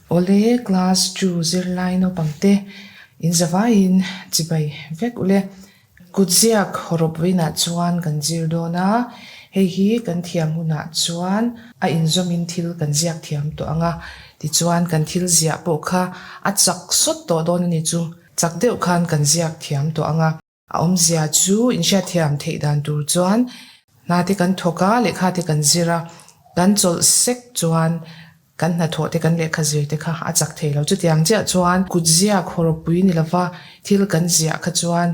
Awle class chu zirlai naupangte inzavaiin chibai vek ule. Kutziak hawrawp vawiinah chuan kan zir dawn a, hei hi kan thiam hunah chuan a inzawmin thil kan ziak thiam tawh ang a, tichuan kan thil ziah pawh kha a chak sawt tawh dawn a ni chu, chak deuh khan kan ziak thiam tawh ang a. A awmzia chu inhriatthiam theih dan tur chuan hna te kan thawk a, lehkha te kan zir a, kan chawlh sek chuan Kan hnathawh te kan lehkha zir te kha a chak thei lo. Chutiang chiah chuan kut ziak hawrawpui ni lova thil kan ziah kha chuan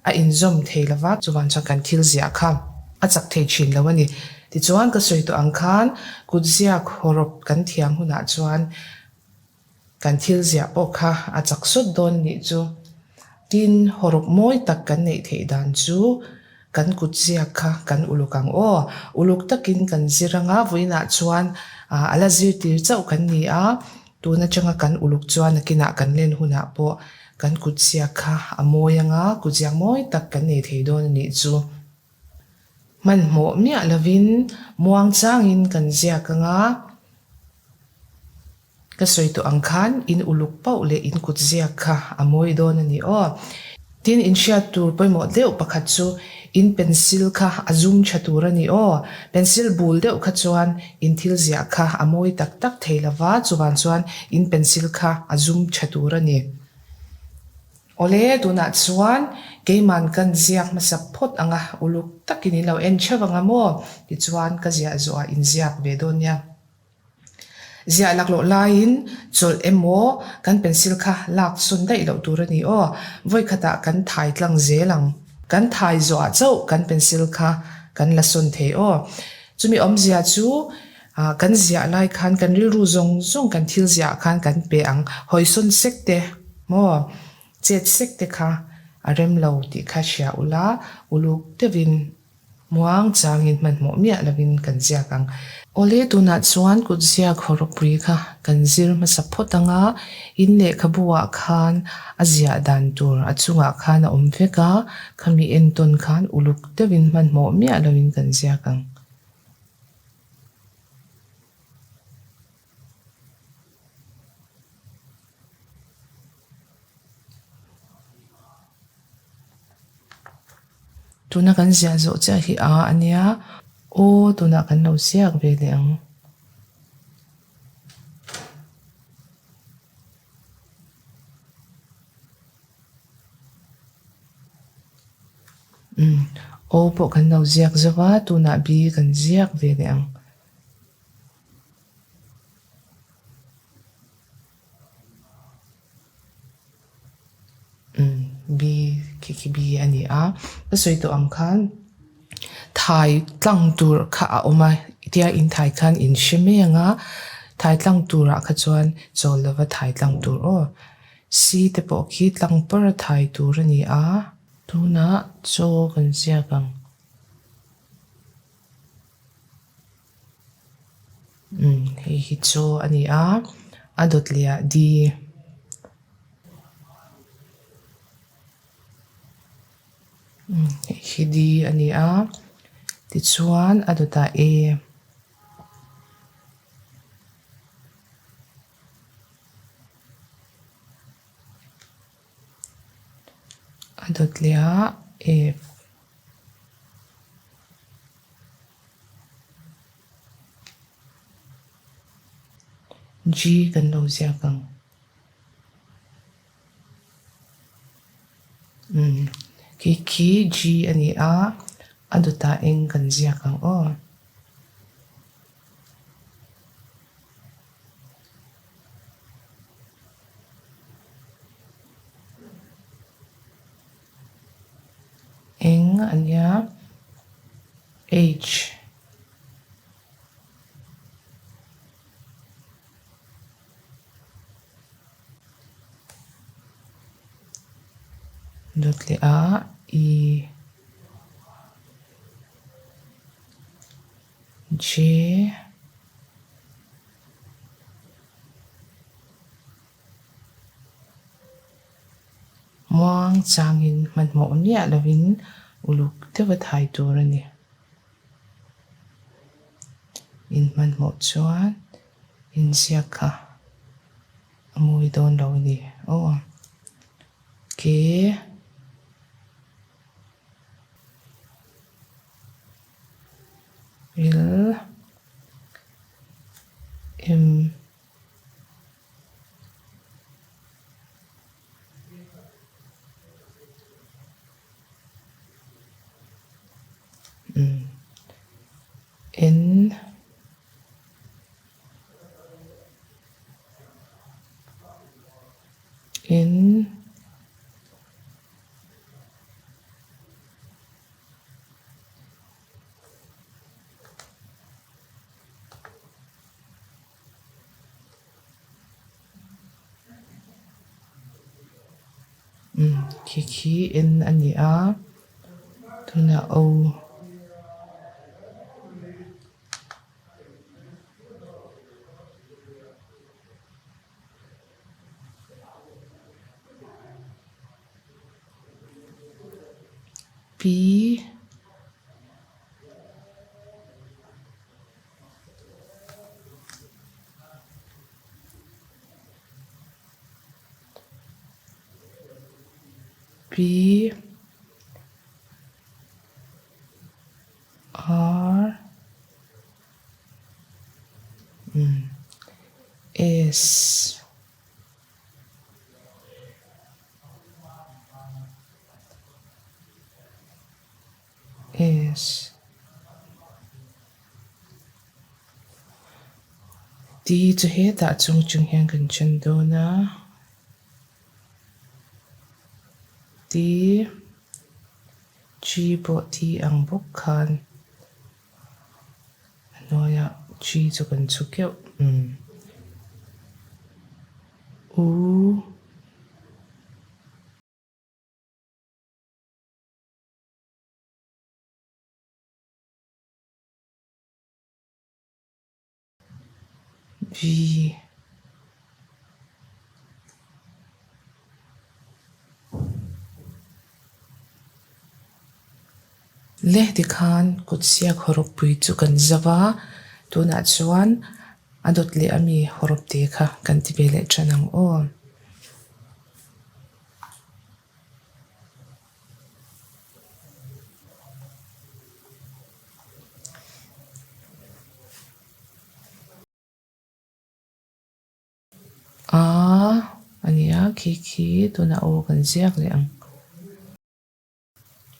a inzawm thei lova, chuvang chuan kan thil ziah kha a chak thei thin lo a ni. Tichuan ka sawi tawh ang khan kut ziak hawrawp kan thiam hunah chuan kan thil ziah pawh kha a chak sawt dawn nih chu. Tin, hawrawp mawi tak kan neih theih dan chu Kan kut ziak kha kan uluk ang aw. Uluk takin kan zir anga vawiinah chuan a la zirtir chauh kan ni a, tun atanga kan uluk chuan nakinah kan len hunah pawh kan kut ziak kha a mawi anga kut ziak mawi tak kan nei thei dawn a nih chu. Hmanhmawh miah lovin muangchangin kan ziak anga. Ka sawi tawh ang khan in uluk pauh leh in kut ziak kha a mawi dawn a ni aw. Tin, in hriat tur pawimawh deuh pakhat chu in pencil kha a zum tha tur a ni aw. Pencil bul deuh kha chuan in thil ziah kha a mawi tak tak thei lova, chuvang chuan in pencil kha a zum tha tur a ni. Awle, tunah chuan keiman kan ziak hmasa phawt ang a, uluk takin in lo en theuh ang a maw? Tichuan ka ziah zawhah in ziak ve dawn nia. Ziah laklawh laiin chawlh emaw kan pencil kha lak sawn daih loh tur a ni aw. Vawi khatah kan thai tlang zel ang. Kan thai zawhah chauh kan pencil kha kan la sawn thei aw. Chumi awmzia chu kan ziah lai khan kan rilru zawng zawng kan thil ziahah khan kan pe ang. Hawi sawn sek te maw chet sek te kha a rem lo tih kha hria ula uluk deuhin Muang changin hmanhmawh miah lovin kan ziak ang. Awle, tunah chuan kut ziak hawrawpui kha kan zir hmasa phawt ang a, in lehkhabu ah khan a ziah dan tur a chungah khan a awm vek a, khami entawn khan uluk deuhin hmanhmawh miah lovin kan ziak ang. Tuna kan ziah zawh chiah hi a a nia aw tunah kan lo ziak ve leh ang. Umm aw pawh kan lo ziak zo va tunah b kan ziak ve leh ang. Umm B khi khi B a ni a ka sawi tawh ang khan thai tlang tur kha a awm a tia in thai khan in hre mai ang a thai tlang turah kha chuan chawl lova thai tlang tur aw C te pawh khi tlang par a thai tur a ni a tunah chaw kan ziak ang. Umm hei hi chu a ni a a dawt leh ah di umm hei hi di a ni a tichuan a dawt ah e. A dawt leh ah F. G kan lo ziak ang. Umm khi khi G a ni a, a dawtah eng kan ziak ang aw. Eng a nia H. Dawt leh a E. J. Muang changin hmanhmawh miah lovin uluk deuha thai tur a ni. In hmanhmawh chuan inziak kha. A mawi dawn lo a ni aw. Ke. L. M. N. N. Umm khi khi N a ni a tunah O. P. P R S. S. T chu hetah chung chung hian kan then dawn a. T G pawh T ang bawk khan a hnuaiah G chu kan chhu keuh. U. Vi. Le tikhan kut siak hawrawppui chu kan zau a, tunah chuan a dawt leh ami hawrawp te kha kan ti ve leh tan ang aw. A a ni a khi khi tunah aw kan ziak leh ang.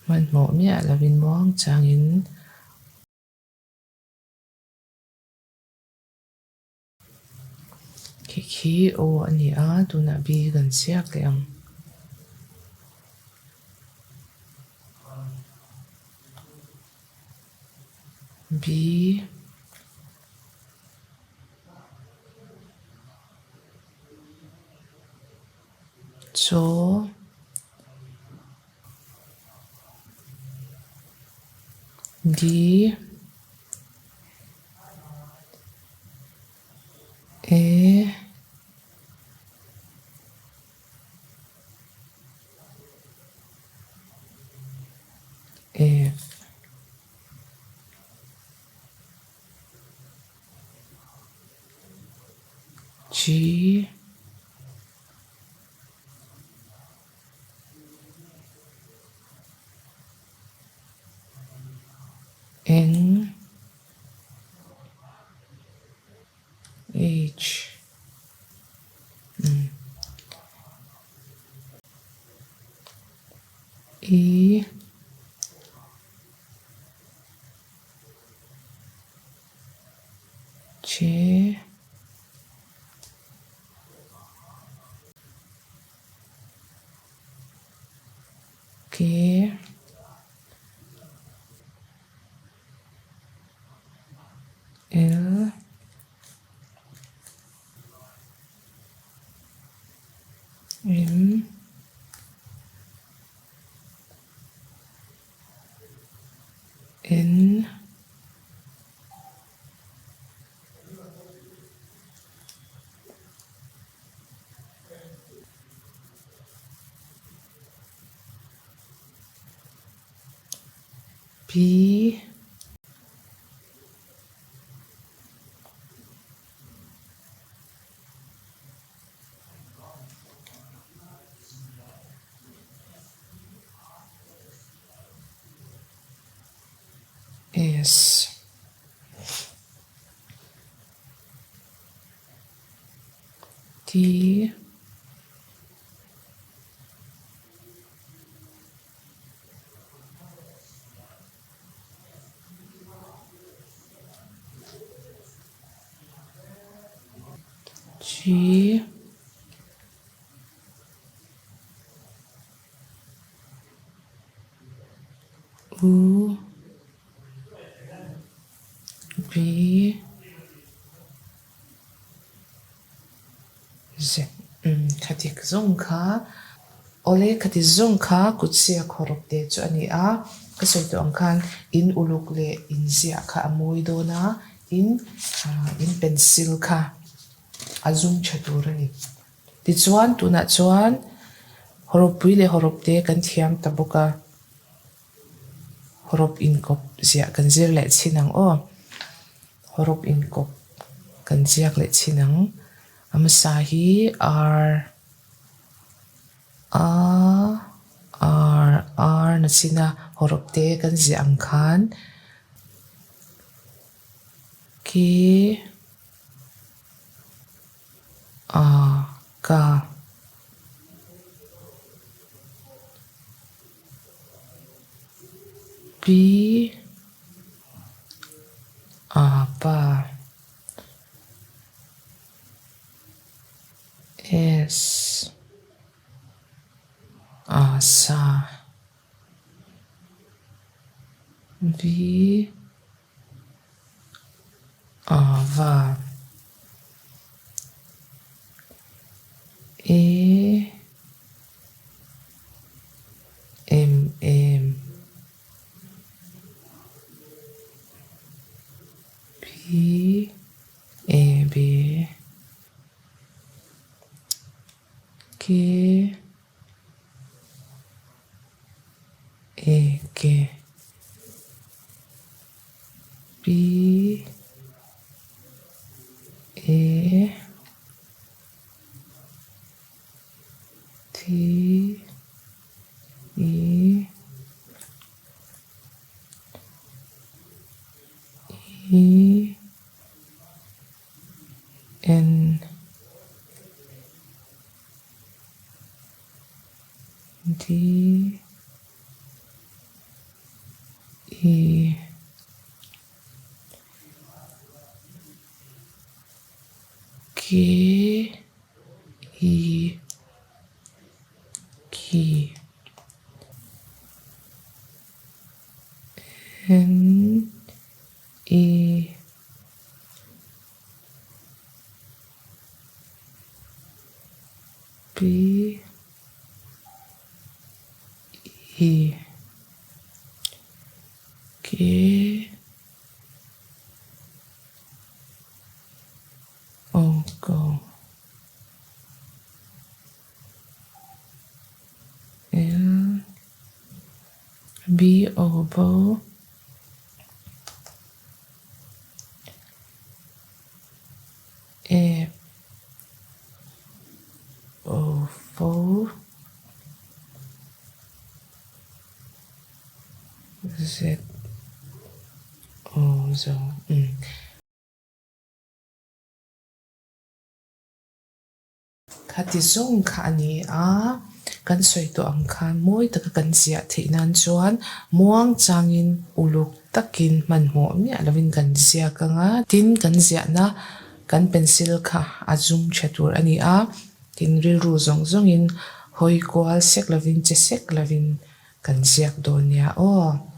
Hmanhmawh miah lovin muang changin. Khi khi aw a ni a, tunah B kan ziak leh ang. B Chaw D E F G N H E J K L M N P S. T. G. U V Z umm khatik zawng kha awle khati zawng kha kut siak hawrawp te chu a ni a, ka sawi tawh ang khan in uluk leh in ziah kha a mawi dawn a, tin in pencil kha a zum tha tur a ni. Tichuan tunah chuan hawrawppui leh hawrawp te kan thiam ta bawk a, hawrawp inkawp ziah kan zir leh chhin ang aw. Hawrawp inkawp kan ziak leh chhin ang. A hmasa hi R, A, R, R na chin a hawrawp te kan ziah ang khan K, A ka P A pa S A sa V A va E M em B E be K E ke P E T E E N D E K E K N E P E K O go L B O bo E O fo Z O zo umm. Khati zawng kha a ni a, kan sawi tawh ang khan mawi taka kan ziah theih nan chuan muang changin uluk takin hmanhmawh miah lovin kan ziak ang a, tin kan ziahna kan pencil kha a zum tha tur a ni a, tin rilru zawng zawngin hawi kual sek lovin che sek lovin kan ziak dawn nia aw.